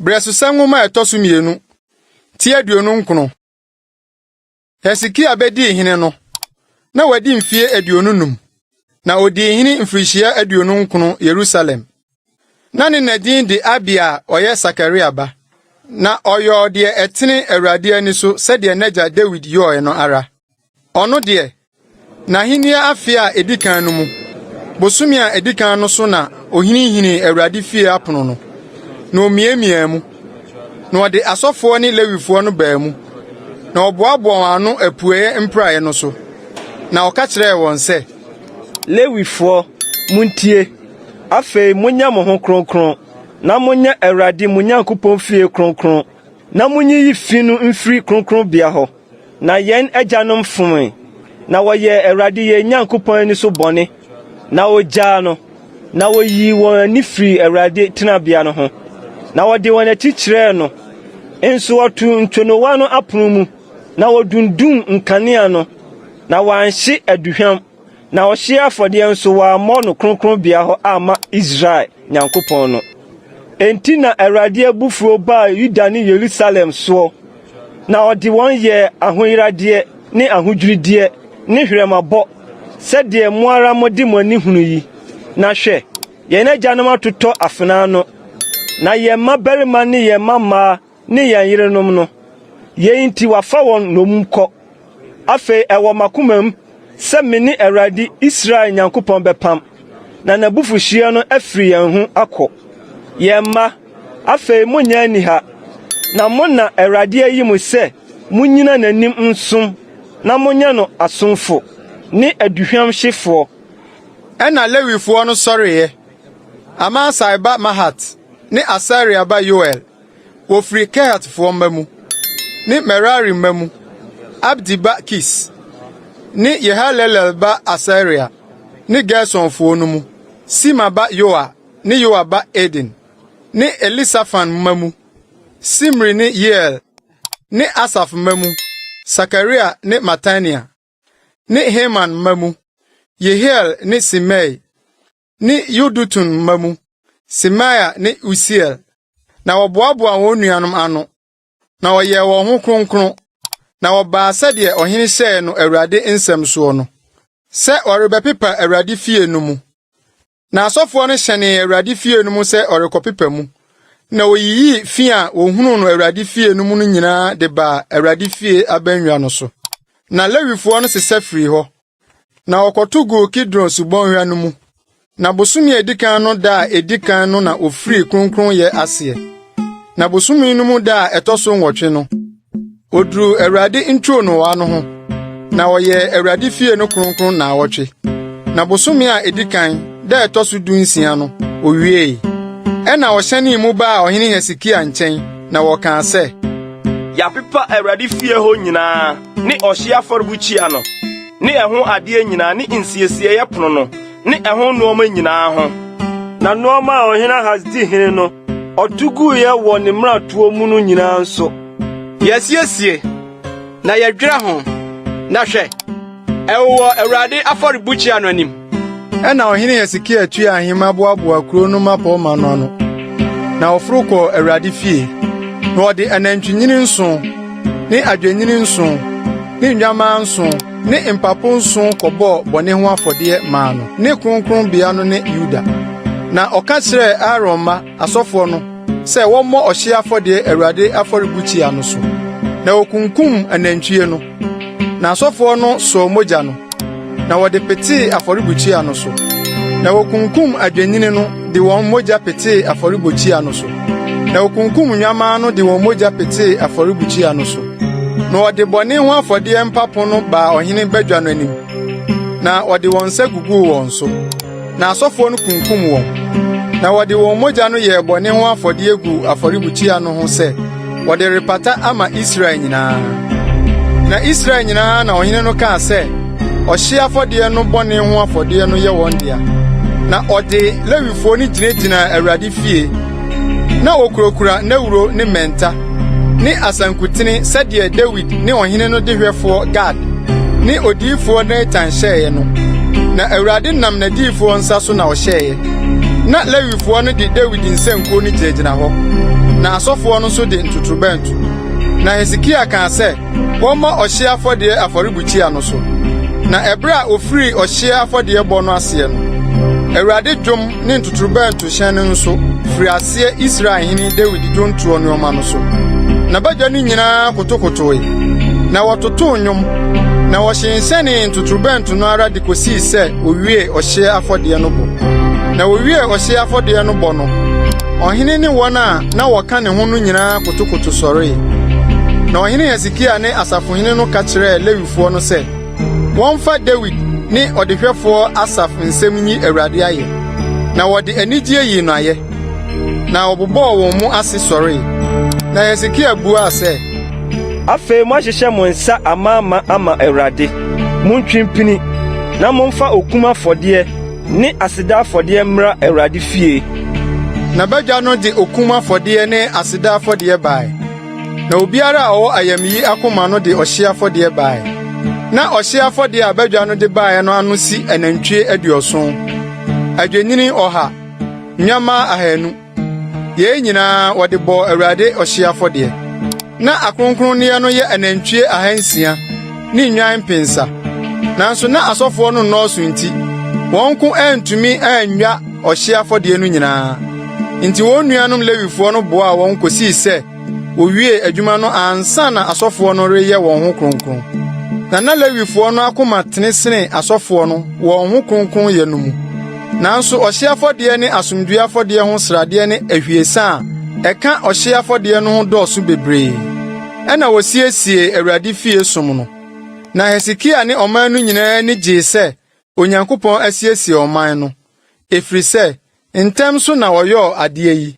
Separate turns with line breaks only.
Brɛsosɛm Nwoma a ɛtɔ so mmienu, ti 29. Hesekia bedii hene no, na wadi mfeɛ 25, na odii hene mfirihyia 29 Yerusalem. Na ne na din de Abia a ɔyɛ Sakaria ba. Na ɔyɔɔ deɛ ɛtene Awurade ani so sɛdeɛ n'agya Dawid yɔeɛ no ara. Ɔno deɛ, n'ahenni afe a edi kan no mu, bosome a edi kan no so na ohinihinii Awurade fie apono no, na omiamiaa mu. Na ɔde asɔfoɔ ne Lewifoɔ no baa mu, na ɔboaboaa wɔn ano apueeɛ mpraeɛ no so, na ɔka kyerɛɛ wɔn sɛ.
Lewifoɔ, montie! Afei monyɛ mo ho kronkron, na monyɛ Awurade mo Nyankopɔn fie kronkron, na munyiyi fi no mfiri kronkronbea hɔ. Na yɛn agyanom fomee, na wɔyɛɛ Awurade yɛn Nyankopɔn ani so bɔne, na wogyaa no, na woyii wɔn ani firii Awurade tenabea no ho, na wɔde wɔn akyi kyerɛɛ no. Nso wɔtoo ntwonoowa no apono mu, na wodundum nkanea no, na wɔanhye aduhwam. Na ɔhyeɛ afɔdeɛ nso wɔammɔ no kronkronbea hɔ amma Israel Nyankopɔn no. Enti na Awurade abufuo baa Yuda ne Yerusalem soɔ, na ɔde wɔn yɛɛ ahoyeradeɛ ne ahodwirideɛ ne hwerɛmabɔ, sɛdeɛ mo ara mode mo ani hunu yi. Na hwɛ, yɛn agyanom atotɔ afena ano, na yɛn mmabarima ne yɛn mmammaa ne yɛn yerenom no. Yei nti wɔafa wɔn nnommum kɔ. Afei ɛwɔ m'akomam sɛ me ne Awurade Israel Nyankopɔn bɛpam, na n'abufuhyeɛ no afiri yɛn ho akɔ. Yɛn mma, afei monnyɛ aniha, na mo na Awurade ayi mo sɛ munnyina n'anim nsom na monyɛ no asomfo ne aduhwamhyefoɔ.
Ɛnna Lewifoɔ no sɔreeɛ, Amasai ba Mahat ne Asaria ba Yoel, Wɔfiri Kehatfoɔ mma mu, ne Merari mma mu, Abdi ba Kis, ne Yehalelel ba Asaria, ne Gersonfoɔ no mu, Sima ba Yoa ne Yoa ba Eden, ne Elisafan mma mu, Simri ne Yeiel, ne Asaf mma mu, Sakaria ne Matania, ne Heman mma mu, Yehiel ne Simei, ne Yedutun mma mu, Semaia ne Usiel. Na wɔboaboaa wɔn nuanom ano, na wɔyɛɛ wɔn ho kronkron, na wɔbaa sɛdeɛ ɔhene hyɛɛ no Awurade nsɛm soɔ no, sɛ wɔrebɛpepa Awurade fie no mu. Na asɔfoɔ no hyɛnee Awurade fie no mu sɛ wɔrekɔpepa mu, na wɔyiyii fi a wɔhunuu no Awurade fie no mu no nyinaa de baa Awurade fie abannwa no so. Na Lewifoɔ no sesa firii hɔ, Na wɔkɔto guu Kidron subɔnhwa no mu. Na bosome a edi kan no da a edi kan no na wofirii kronkronyɛ aseɛ. Na bosome no mu da a ɛtɔ so nwɔtwe no, woduruu Awurade ntwironowa no ho, na wɔyɛɛ Awurade fie no kronkron nnaawɔtwe. Na bosome a edi kan, da a ɛtɔ so dunsia no, wowiei. Ɛnna wɔhyɛnee mu baa ɔhene Hesekia nkyɛn, na wɔkaa sɛ,
Yɛapepa Awurade fie hɔ nyinaa ne ɔhyeɛ afɔrebukyia no ne ɛho adeɛ nyinaa ne nsiesieeɛ pono no ne ɛho nnoɔma nyinaa ho.
Na nnoɔma a ɔhene Ahas di hene no, ɔto guiɛ wɔ ne mmaratoɔ mu no nyinaa nso.
Yɛasiesie, na yɛadwira ho, na hwɛ, ɛwowɔ Awurade afɔrebukyia no anim.
Ɛnna ɔhene Hesekia tuaa nhema boaboaa kurow no mmapɔmma no ano, na ɔforo kɔɔ Awurade fie. Na ɔde anantwinini nson, ne adwennini nson, ne nguamma nson, ne mpapo nson kɔbɔɔ bɔne ho afɔdeɛ maa no ne kronkronbea no ne Yuda. Na ɔka kyerɛɛ Aaron mma, asɔfoɔ no, sɛ wɔmmɔ ɔhyeɛ afɔdeɛ Awurade afɔrebukyia no so. Na wokunkum anantwie no, na asɔfoɔ no sɔɔ mogya no, na wɔde petee afɔrebukyia no so. Na wokunkum adwennini no de wɔn mogya petee afɔrebukyia no so. Na wokunkum nnwammaa no de wɔn mogya petee afɔrebukyia no so. Na wɔde bɔne ho afɔdeɛ mpapo no baa ɔhene badwa no anim, na wɔde wɔn nsa guguu wɔn so. Na asɔfoɔ no kunkum wɔn, na wɔde wɔn mogya no yɛɛ bɔne ho afɔdeɛ guu afɔrebukyia no ho sɛ wɔde repata ama Israel nyinaa. Na Israel nyinaa na ɔhene no kaa sɛ ɔhyeɛ afɔdeɛ no bɔne ho afɔdeɛ no yɛ wɔn dea. Na ɔde Lewifoɔ no gyinagyinaa Awurade fie. Na wɔkurakura nnawuro ne mmɛnta ne asankutene sɛdeɛ Dawid ne ɔhene no dehwɛfoɔ Gad ne odiyifoɔ Natan hyɛeɛ no. Na Awurade nam n'adiyifoɔ nsa so na ɔhyɛeɛ. Na Lewifoɔ no de Dawid nsankuo no gyinagyina hɔ. na asɔfoɔ no nso de ntotorobɛnto. Na Hesekia kaa sɛ wɔmmɔ ɔhyeɛ afɔdeɛ afɔrebukyia no so. Na ɛberɛ a wɔfirii ɔhyeɛ afɔdeɛbɔ no aseɛ no, Awurade dwom ne ntotorobɛnto hyɛn no nso firii aseɛ Israel hene Dawid dwontoɔ nneɛma no so. Na badwa no nyinaa kotokotoe, na wɔtotoo nnwom, na wɔhyenhyɛnee ntotorobɛnto no ara de kosii sɛ wowiee ɔhyeɛ afɔdeɛ no bɔ. Na wowiee ɔhyeɛ afɔdeɛ no bɔ no, ɔhene ne wɔn a na wɔka ne ho no nyinaa kotokoto sɔree. Na ɔhene Hesekia ne asafohene no ka kyerɛɛ Lewifoɔ no sɛ, wɔmfa Dawid ne ɔdehwɛfoɔ Asaf nsɛm nyi Awurade ayɛ. Na wɔde anigyeɛ yii no ayɛ, na wɔbobɔɔ wɔn mu ase sɔree. Na Hesekia buaa sɛ,
Afei moahyehyɛ mo nsa amaama ama Awurade. Montwe mpini, na momfa okum afɔdeɛ ne aseda afɔdeɛ mmra Awurade fie.
Na badwa no de okum afɔdeɛ ne aseda afɔdeɛ bae. Na obiara a ɔwɔ ayamyi akoma no de ɔhyeɛ afɔdeɛ bae. Na ɔhyeɛ afɔdeɛ a badwa no de bae no ano si anantwie 70, adwennini 100, nnwammaa 200. Yei nyinaa wɔde bɔɔ Awurade ɔhyeɛ afɔdeɛ. Na akronkronneɛ no yɛ anantwie 600 ne nnwan 700. Nanso na asɔfoɔ no nnɔɔso nti, wɔn nko antumi annwa ɔhyeɛ afɔdeɛ no nyinaa. Enti wɔn nuanom Lewifoɔ no boaa wɔn kosii sɛ wowiee adwuma no ansa na asɔfoɔ no reyɛ wɔn ho kronkron. Na na Lewifoɔ no akoma tene sene asɔfoɔ no wɔn ho kronkronyɛ no mu. Nanso ɔhyeɛ afɔdeɛ ne asomdwoe afɔdeɛ ho sradeɛ ne ahwiesa a ɛka ɔhyeɛ afɔdeɛ no ho dɔɔso bebree. Ɛnna wosiesiee Awurade fie som no. Na Hesekia ne ɔman no nyinaa ani gyee sɛ Onyankopɔn asiesie ɔman no, ɛfiri sɛ, ntɛm so na wɔyɔɔ adeɛ yi.